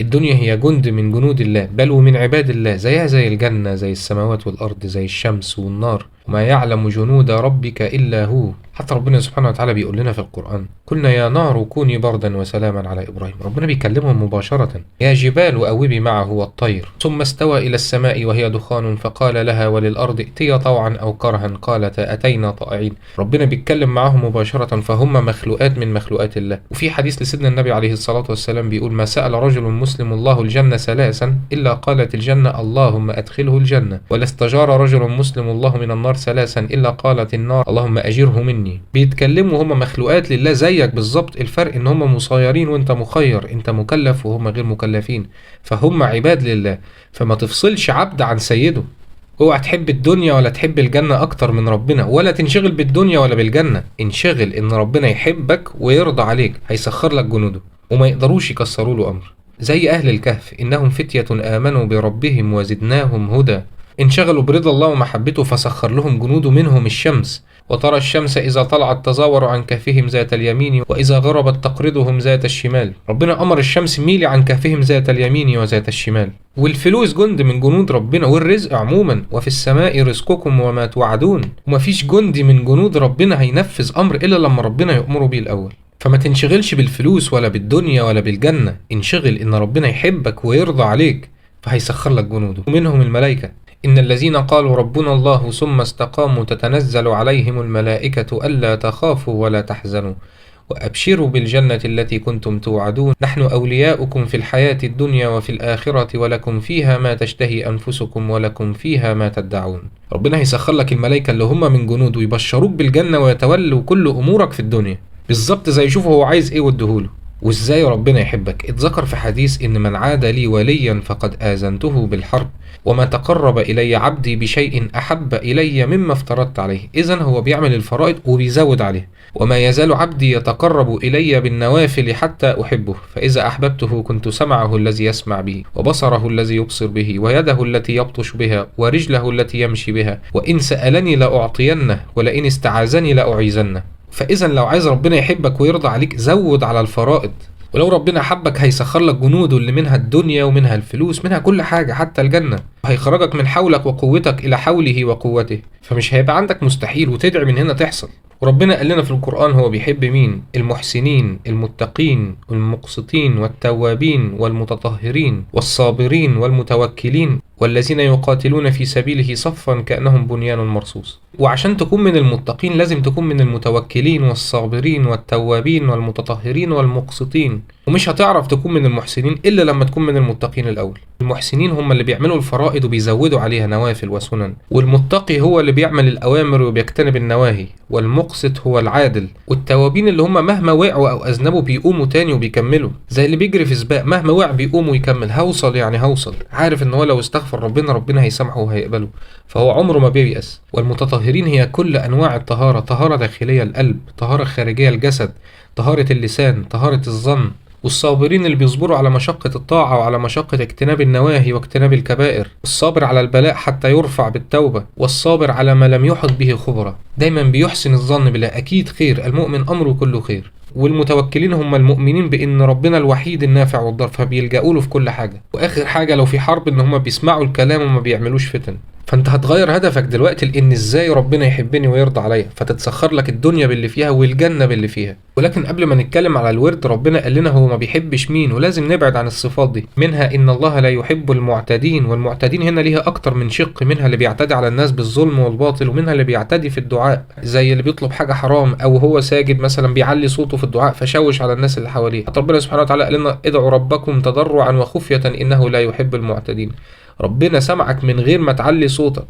الدنيا هي جند من جنود الله، بل ومن عباد الله، زيها زي الجنة، زي السماوات والأرض، زي الشمس والنار. وما يعلم جنود ربك إلا هو. حتى ربنا سبحانه وتعالى بيقول لنا في القرآن: قلنا يا نار كوني بردا وسلاما على إبراهيم. ربنا بيكلمهم مباشرة. يا جبال أوبي معه والطير. ثم استوى إلى السماء وهي دخان فقال لها وللأرض ائتيا طوعا أو كرها قالتا أتينا طائعين. ربنا بيتكلم معهم مباشرة، فهم مخلوقات من مخلوقات الله. وفي حديث لسيدنا النبي عليه الصلاة والسلام بيقول: ما سأل رجل مسلم الله الجنة ثلاثا إلا قالت الجنة اللهم أدخله الجنة، ولا استجار رجل مسلم الله من النار ثلاثا إلا قالت النار اللهم أجره مني. بيتكلموا هم مخلوقات لله زيك بالظبط، الفرق ان هم مسيرين وانت مخير، انت مكلف وهم غير مكلفين، فهم عباد لله. فما تفصلش عبد عن سيده. اوعى تحب الدنيا ولا تحب الجنة اكتر من ربنا، ولا تنشغل بالدنيا ولا بالجنة. انشغل ان ربنا يحبك ويرضى عليك، هيسخر لك جنوده وما يقدروش يكسروا له امر. زي اهل الكهف: انهم فتية امنوا بربهم وزدناهم هدى. انشغلوا برضا الله ومحبته فسخر لهم جنوده، منهم الشمس. وترى الشمس إذا طلعت تزاور عن كهفهم ذات اليمين وإذا غربت تقرضهم ذات الشمال. ربنا أمر الشمس ميلي عن كهفهم ذات اليمين وذات الشمال. والفلوس جند من جنود ربنا، والرزق عموما، وفي السماء رزقكم وما توعدون. ومفيش جندي من جنود ربنا هينفذ أمر إلا لما ربنا يأمره بيه الأول. فما تنشغلش بالفلوس ولا بالدنيا ولا بالجنة، انشغل إن ربنا يحبك ويرضى عليك فهيسخر لك جنوده، ومنهم الملائكة. إن الذين قالوا ربنا الله ثم استقاموا تتنزل عليهم الملائكة ألا تخافوا ولا تحزنوا وأبشروا بالجنة التي كنتم توعدون، نحن أولياؤكم في الحياة الدنيا وفي الآخرة ولكم فيها ما تشتهي أنفسكم ولكم فيها ما تدعون. ربنا هيسخر لك الملائكة اللي هم من جنود ويبشروك بالجنة ويتولوا كل أمورك في الدنيا، بالظبط زي يشوفوا هو عايز إيه واديهوله. وإزاي ربنا يحبك؟ اتذكر في حديث إن من عاد لي وليا فقد آذنته بالحرب، وما تقرب إلي عبدي بشيء أحب إلي مما افترضت عليه. إذن هو بيعمل الفرائض وبيزود عليه. وما يزال عبدي يتقرب إلي بالنوافل حتى أحبه، فإذا أحببته كنت سمعه الذي يسمع به، وبصره الذي يبصر به، ويده التي يبطش بها، ورجله التي يمشي بها، وإن سألني لأعطينه، ولئن استعاذني لأعيذنه. فإذا لو عايز ربنا يحبك ويرضى عليك زود على الفرائض. ولو ربنا حبك هيسخر لك جنوده اللي منها الدنيا ومنها الفلوس، منها كل حاجة حتى الجنة. هيخرجك من حولك وقوتك إلى حوله وقوته، فمش هيبقى عندك مستحيل، وتدعي من هنا تحصل. وربنا قال لنا في القرآن هو بيحب مين؟ المحسنين، المتقين، المقسطين، والتوابين، والمتطهرين، والصابرين، والمتوكلين، والذين يقاتلون في سبيله صفا كأنهم بنيان مرصوص. وعشان تكون من المتقين لازم تكون من المتوكلين والصابرين والتوابين والمتطهرين والمقسطين. ومش هتعرف تكون من المحسنين إلا لما تكون من المتقين الأول. المحسنين هم اللي بيعملوا الفرائض وبيزودوا عليها نوافل وسنن، والمتقي هو اللي بيعمل الأوامر وبيجتنب النواهي، والمقسط هو العادل، والتوابين اللي هم مهما وقعوا أو أذنبوا بيقوموا تاني وبيكملوا، زي اللي بيجري في سباق مهما وقع بيقوم ويكمل. هوصل يعني هوصل، عارف إن هو لو استغفر ربنا ربنا هيسامحه وهيقبله، فهو عمره ما بييأس. والمتطهرين هي كل أنواع الطهارة: طهارة داخلية القلب، طهارة خارجية الجسد، طهارة اللسان، طهارة الظن. والصابرين اللي بيصبروا على مشقة الطاعة وعلى مشقة اجتناب النواهي واجتناب الكبائر، الصابر على البلاء حتى يرفع بالتوبة، والصابر على ما لم يحط به خبرة، دايما بيحسن الظن بالله، أكيد خير، المؤمن أمره كله خير. والمتوكلين هم المؤمنين بأن ربنا الوحيد النافع والضار، فبيلجأوا له في كل حاجة. وآخر حاجة لو في حرب إن هم بيسمعوا الكلام وما بيعملوش فتن. فانت هتغير هدفك دلوقتي لان ازاي ربنا يحبني ويرضى عليا، فتتسخر لك الدنيا باللي فيها والجنة باللي فيها. ولكن قبل ما نتكلم على الورد، ربنا قال لنا هو ما بيحبش مين، ولازم نبعد عن الصفات دي. منها ان الله لا يحب المعتدين، والمعتدين هنا ليها اكتر من شق، منها اللي بيعتدي على الناس بالظلم والباطل، ومنها اللي بيعتدي في الدعاء، زي اللي بيطلب حاجة حرام او هو ساجد مثلا بيعلي صوته في الدعاء فشوش على الناس اللي حواليه. حتى ربنا سبحانه وتعالى قال لنا ادعوا ربكم تضرعا وخفية انه لا يحب المعتدين. ربنا سمعك من غير ما تعلي صوتك.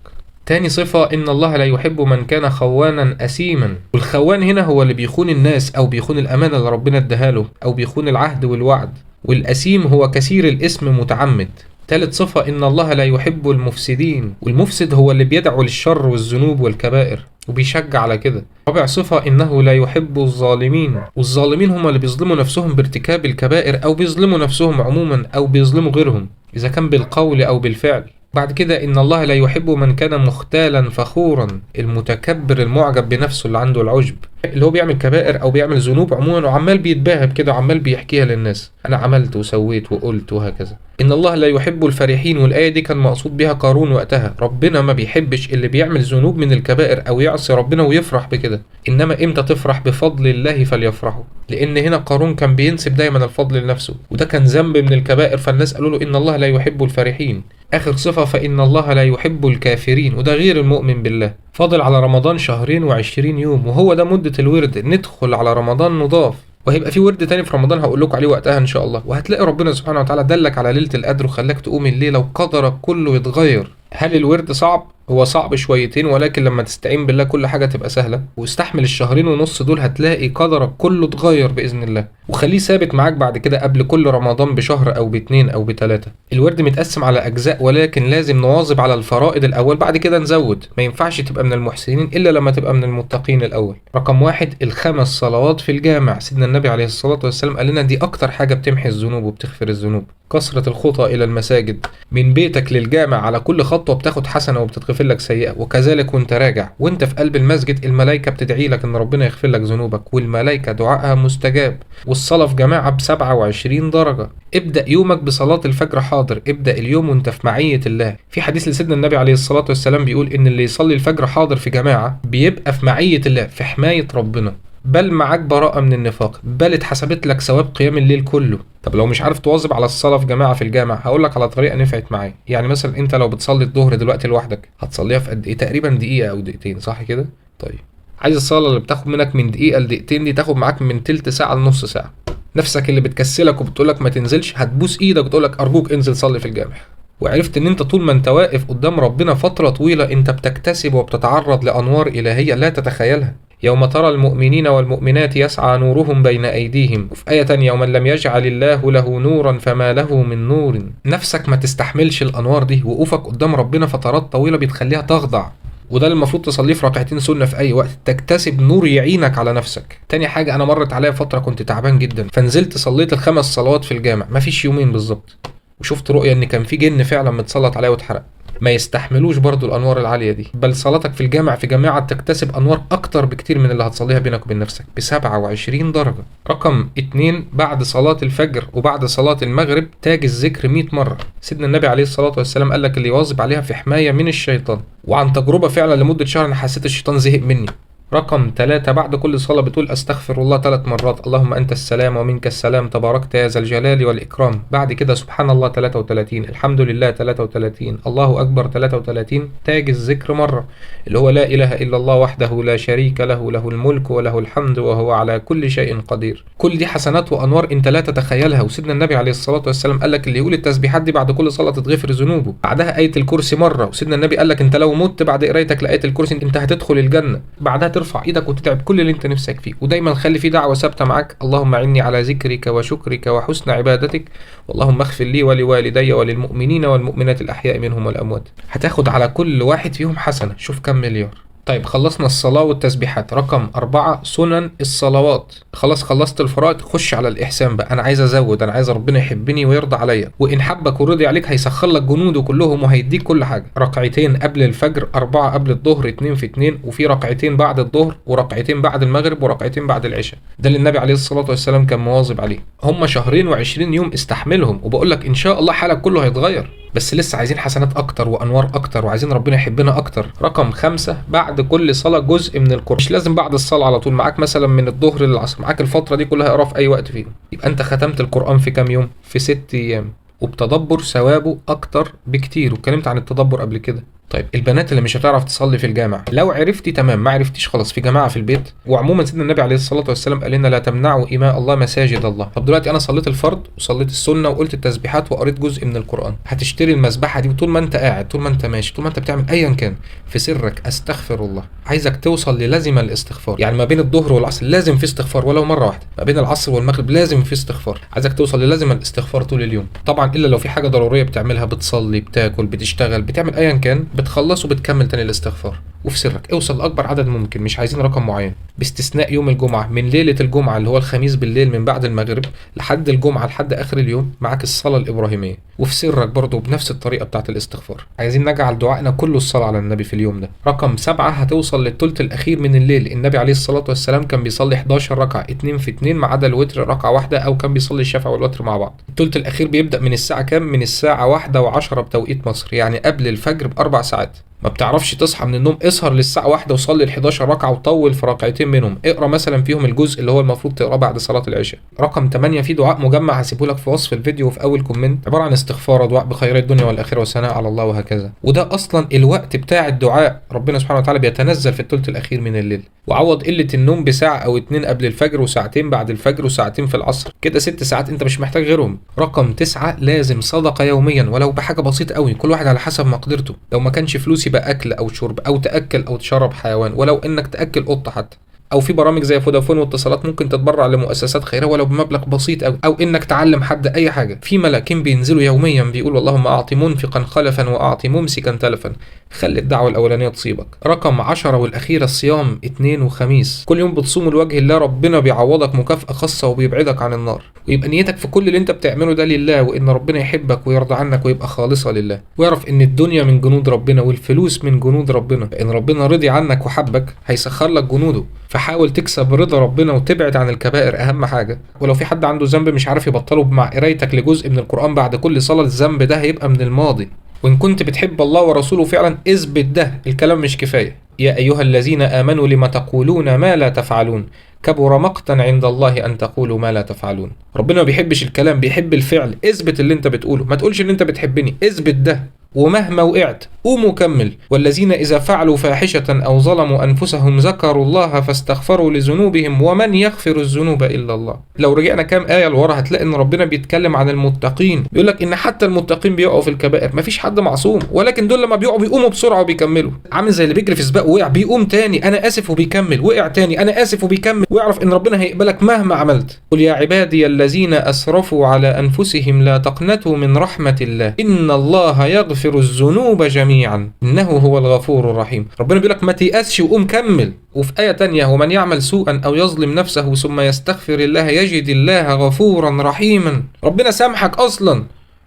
تاني صفة إن الله لا يحب من كان خوانا أثيما، والخوان هنا هو اللي بيخون الناس أو بيخون الأمانة اللي ربنا اداها له أو بيخون العهد والوعد، والأثيم هو كثير الإثم متعمد. تالت صفة إن الله لا يحب المفسدين، والمفسد هو اللي بيدعو للشر والذنوب والكبائر وبيشجع على كده. رابع صفة إنه لا يحب الظالمين، والظالمين هم اللي بيظلموا نفسهم بارتكاب الكبائر أو بيظلموا نفسهم عموما أو بيظلموا غيرهم إذا كان بالقول أو بالفعل. بعد كده إن الله لا يحب من كان مختالا فخورا، المتكبر المعجب بنفسه اللي عنده العجب، اللي هو بيعمل كبائر أو بيعمل ذنوب عموما وعمال بيتباهى بكده وعمال بيحكيها للناس، أنا عملت وسويت وقلت وهكذا. إن الله لا يحب الفرحين، والآية دي كان مقصود بها قارون وقتها، ربنا ما بيحبش اللي بيعمل ذنوب من الكبائر أو يعصي ربنا ويفرح بكده، إنما إمتى تفرح؟ بفضل الله فليفرحوا، لأن هنا قارون كان بينسب دايما الفضل لنفسه، وده كان ذنب من الكبائر، فالناس قالوا له إن الله لا يحب الفرحين. آخر صفة فإن الله لا يحب الكافرين، وده غير المؤمن بالله. فاضل على رمضان 2 شهور و20 يوم، وهو ده مدة الورد، ندخل على رمضان نضاف، وهيبقى في ورد تاني في رمضان هقول لكم عليه وقتها ان شاء الله. وهتلاقي ربنا سبحانه وتعالى دلك على ليلة القدر وخلاك تقوم الليلة وقدرك كله يتغير. هل الورد صعب؟ هو صعب شويتين، ولكن لما تستعين بالله كل حاجة تبقى سهلة. واستحمل 2.5 شهر دول، هتلاقي قدرك كله اتغير بإذن الله. وخليه ثابت معاك بعد كده قبل كل رمضان بشهر أو باتنين أو بتلاتة. الورد متقسم على أجزاء، ولكن لازم نواظب على الفرائض الأول، بعد كده نزود. ما ينفعش تبقى من المحسنين إلا لما تبقى من المتقين الأول. رقم 1 ال5 صلوات في الجامع. سيدنا النبي عليه الصلاة والسلام قال لنا دي أكتر حاجة بتمحي الذنوب وبتغفر الذنوب. كثرة الخطى إلى المساجد، من بيتك للجامع على كل خطوة بتاخد حسنة وبتتغفر لك سيئة، وكذلك وانت راجع وانت في قلب المسجد الملائكة بتدعي لك ان ربنا يغفر لك ذنوبك، والملائكة دعائها مستجاب. والصلاة في جماعة ب27 درجة. ابدأ يومك بصلاة الفجر حاضر، ابدأ اليوم وانت في معية الله. في حديث لسيدنا النبي عليه الصلاة والسلام بيقول ان اللي يصلي الفجر حاضر في جماعة بيبقى في معية الله، في حماية ربنا، بل معاك براءة من النفاق، بل اتحسبت لك ثواب قيام الليل كله. طب لو مش عارف تواظب على الصلاة في جماعة في الجامع، هقول لك على طريقة نفعت معايا. يعني مثلا انت لو بتصلي الظهر دلوقتي لوحدك هتصليها في قد ايه؟ تقريبا دقيقة او دقيقتين، صح كده؟ طيب عايز الصلاة اللي بتاخد منك من دقيقة لدقيقتين دي تاخد معاك من تلت ساعة لنص ساعة. نفسك اللي بتكسلك وبتقولك ما تنزلش هتبوس ايدك وتقولك ارجوك انزل صلي في الجامع. وعرفت ان انت طول ما انت واقف قدام ربنا فترة طويلة انت بتكتسب وبتتعرض لانوار الهية لا تتخيلها. يوم ترى المؤمنين والمؤمنات يسعى نورهم بين أيديهم. وفي آية تانية ومن لم يجعل الله له نورا فما له من نور. نفسك ما تستحملش الأنوار دي، وقوفك قدام ربنا فترات طويلة بتخليها تخضع، وده اللي المفروض تصليه في ركعتين سنة في أي وقت، تكتسب نور يعينك على نفسك. تاني حاجة، أنا مرت عليا فترة كنت تعبان جدا، فنزلت صليت ال5 صلوات في الجامع، مفيش يومين بالظبط، وشفت رؤية إن كان في جن فعلا متسلط عليا واتحرق. ما يستحملوش برضو الأنوار العالية دي، بل صلاتك في الجامع في جماعة تكتسب أنوار أكتر بكتير من اللي هتصليها بينك وبين نفسك ب27 درجة. رقم 2 بعد صلاة الفجر وبعد صلاة المغرب تاج الذكر 100 مرة. سيدنا النبي عليه الصلاة والسلام قال لك اللي يواظب عليها في حماية من الشيطان، وعن تجربة فعلا لمدة شهر أنا حسيت الشيطان زهق مني. رقم 3 بعد كل صلاة بتقول أستغفر الله 3 مرات، اللهم أنت السلام ومنك السلام تباركت يا ذا الجلال والإكرام. بعد كده سبحان الله 33، الحمد لله 33، الله أكبر 33، تاج الذكر مرة اللي هو لا إله إلا الله وحده لا شريك له، له الملك وله الحمد وهو على كل شيء قدير. كل دي حسنات وأنوار أنت لا تتخيلها. وسيدنا النبي عليه الصلاة والسلام قال لك اللي يقول التسبيحات دي بعد كل صلاة تتغفر ذنوبه. بعدها آية الكرسي مرة، وسيدنا النبي قال لك أنت لو مت بعد قرايتك لآية الكرسي أنت هتدخل الجنة. بعدها ترفع ايدك وتدعي بكل اللي انت نفسك فيه، ودايما خلي في دعوة ثابتة معاك، اللهم اعني على ذكرك وشكرك وحسن عبادتك، واللهم اغفر لي ولوالدي وللمؤمنين والمؤمنات الاحياء منهم والاموات. هتاخد على كل واحد فيهم حسنة، شوف كم مليار. طيب خلصنا الصلاة والتسبيحات. رقم 4 سنن الصلوات. خلاص خلصت الفرائض، خش على الإحسان بقى. أنا عايز أزود، أنا عايز ربنا يحبني ويرضى عليا، وإن حبك ورضي عليك هيسخر لك جنوده كلهم وهيديك كل حاجة. ركعتين قبل الفجر، 4 قبل الظهر، 2 في 2، وفي ركعتين بعد الظهر، وركعتين بعد المغرب، وركعتين بعد العشاء. ده اللي النبي عليه الصلاة والسلام كان مواظب عليه. هم 2 شهور و20 يوم استحملهم، وبقول لك إن شاء الله حالك كله هيتغير. بس لسه عايزين حسنات اكتر وانوار اكتر، وعايزين ربنا يحبنا اكتر. رقم 5 بعد كل صلاة جزء من القرآن. مش لازم بعد الصلاة على طول، معاك مثلا من الظهر للعصر، معاك الفترة دي كلها اقرا في اي وقت فيهم. يبقى انت ختمت القرآن في كام يوم؟ في 6 ايام، وبتدبر ثوابه اكتر بكتير، واتكلمت عن التدبر قبل كده. طيب البنات اللي مش هتعرف تصلي في الجامع، لو عرفتي تمام، ما عرفتيش خلاص في جماعة في البيت. وعموما سيدنا النبي عليه الصلاة والسلام قال لنا لا تمنعوا إماء الله مساجد الله. طب دلوقتي انا صليت الفرض وصليت السنة وقلت التسبيحات وقريت جزء من القران، هتشتري المسبحه دي، وطول ما انت قاعد، طول ما انت ماشي، طول ما انت بتعمل ايا كان، في سرك استغفر الله. عايزك توصل للازمة الاستغفار، يعني ما بين الظهر والعصر لازم في استغفار ولو مرة واحدة، ما بين العصر والمغرب لازم في استغفار. عايزك توصل للازمة الاستغفار طول اليوم، طبعا الا لو في حاجة ضرورية بتعملها، بتصلي، بتاكل، بتشتغل، بتعمل ايا كان، بتخلص وبتكمل تاني الاستغفار. وفي سرك اوصل لاكبر عدد ممكن، مش عايزين رقم معين، باستثناء يوم الجمعة، من ليلة الجمعة اللي هو الخميس بالليل من بعد المغرب لحد الجمعة لحد اخر اليوم معاك الصلاة الابراهيمية، وفي سرك برضه بنفس الطريقة بتاعت الاستغفار. عايزين نجعل دعائنا كله الصلاة على النبي في اليوم ده. رقم 7 هتوصل للثلث الاخير من الليل. النبي عليه الصلاة والسلام كان بيصلي 11 ركعة، 2 في 2 ما عدا الوتر ركعة واحدة، او كان بيصلي الشفع والوتر مع بعض. الثلث الاخير بيبدا من الساعة كام؟ من الساعة 1:10 بتوقيت مصر، يعني قبل الفجر ب4 ساعات. ما بتعرفش تصحى من النوم، اسهر للساعة 1 وصلي ال 11 ركعة وطول في ركعتين منهم، اقرا مثلا فيهم الجزء اللي هو المفروض تقراه بعد صلاة العشاء. رقم 8 في دعاء مجمع هسيبه لك في وصف الفيديو وفي اول comment، عبارة عن استغفار ودعاء بخير الدنيا والاخرة والثناء على الله وهكذا. وده اصلا الوقت بتاع الدعاء، ربنا سبحانه وتعالى بيتنزل في الثلث الاخير من الليل. وعوض قلة النوم بساعة او 2 قبل الفجر، وساعتين بعد الفجر، وساعتين في العصر، كده 6 ساعات انت مش محتاج غيرهم. رقم 9 لازم صدقة يوميا ولو بحاجة بسيطة قوي، كل واحد على حسب مقدرته. لو ما كانش فلوس يبقى اكل او شرب، او تاكل او تشرب حيوان، ولو انك تاكل قطة حتى. او في برامج زي فودافون واتصالات ممكن تتبرع لمؤسسات خيرية ولو بمبلغ بسيط قوي، او انك تعلم حد اي حاجة. في ملاكين بينزلوا يوميا بيقولوا اللهم اعطي منفقا خلفا واعطي ممسكا تلفا. خلي الدعوة الاولانية تصيبك. رقم 10 والاخيرة الصيام، 2 وخميس، كل يوم بتصوم لوجه الله، ربنا بيعوضك مكافاة خاصة وبيبعدك عن النار. ويبقى نيتك في كل اللي انت بتعمله ده لله، وان ربنا يحبك ويرضى عنك ويبقى خالصة لله. واعرف ان الدنيا من جنود ربنا والفلوس من جنود ربنا، فان ربنا رضي عنك وحبك هيسخر لك جنوده. فحاول تكسب رضا ربنا وتبعد عن الكبائر، اهم حاجة. ولو في حد عنده ذنب مش عارف يبطله، مع قرايتك لجزء من القران بعد كل صلاة الذنب ده هيبقى من الماضي. وان كنت بتحب الله ورسوله فعلا اثبت ده، الكلام مش كفاية. يا ايها الذين امنوا لم تقولون ما لا تفعلون، كبر مقتا عند الله ان تقولوا ما لا تفعلون. ربنا ما بيحبش الكلام، بيحب الفعل. اثبت اللي انت بتقوله، ما تقولش ان انت بتحبني، اثبت ده. ومهما وقعت قوم وكمل. والذين إذا فعلوا فاحشة أو ظلموا أنفسهم ذكروا الله فاستغفروا لذنوبهم ومن يغفر الذنوب إلا الله. لو رجعنا كام آية لورا هتلاقي إن ربنا بيتكلم عن المتقين، بيقول لك إن حتى المتقين بيقعوا في الكبائر، مفيش حد معصوم، ولكن دول لما بيقعوا بيقوموا بسرعة وبيكملوا. عامل زي اللي بيجري في سباق وقع بيقوم تاني، أنا آسف وبيكمل، وقع تاني، أنا آسف وبيكمل. واعرف إن ربنا هيقبلك مهما عملت. قل يا عبادي الذين أسرفوا على أنفسهم لا تقنطوا من رحمة الله إن الله يغفر الذنوب جميعا إنه هو الغفور الرحيم. ربنا بيقول لك ما تيأسش وقوم كمل. وفي آية تانية ومن يعمل سوءا أو يظلم نفسه ثم يستغفر الله يجد الله غفورا رحيما. ربنا سامحك أصلا،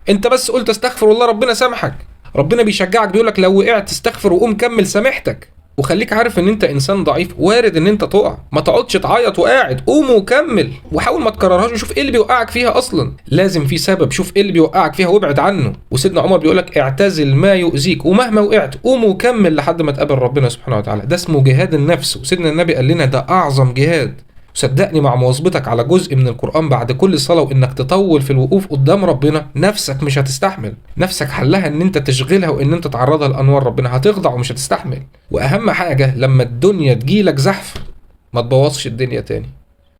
أنت بس قلت استغفر الله ربنا سامحك. ربنا بيشجعك بيقول لك لو وقعت استغفر وقوم كمل، سامحتك. وخليك عارف ان انت انسان ضعيف، وارد ان انت تقع، ما تقعدش تعيط وقاعد، قوم وكمل، وحاول ما تكررهاش، وشوف ايه اللي بيوقعك فيها اصلا. لازم في سبب، شوف ايه اللي بيوقعك فيها وابعد عنه. وسيدنا عمر بيقولك اعتزل ما يؤذيك، ومهما وقعت قوم وكمل لحد ما تقابل ربنا سبحانه وتعالى. ده اسمه جهاد النفس، وسيدنا النبي قال لنا ده اعظم جهاد. صدقني مع مواظبتك على جزء من القرآن بعد كل صلاة وإنك تطول في الوقوف قدام ربنا، نفسك مش هتستحمل. نفسك حلها إن أنت تشغلها وإن أنت تعرضها لأنوار ربنا، هتخضع ومش هتستحمل. وأهم حاجة لما الدنيا تجيلك زحف ما تبوظش الدنيا تاني.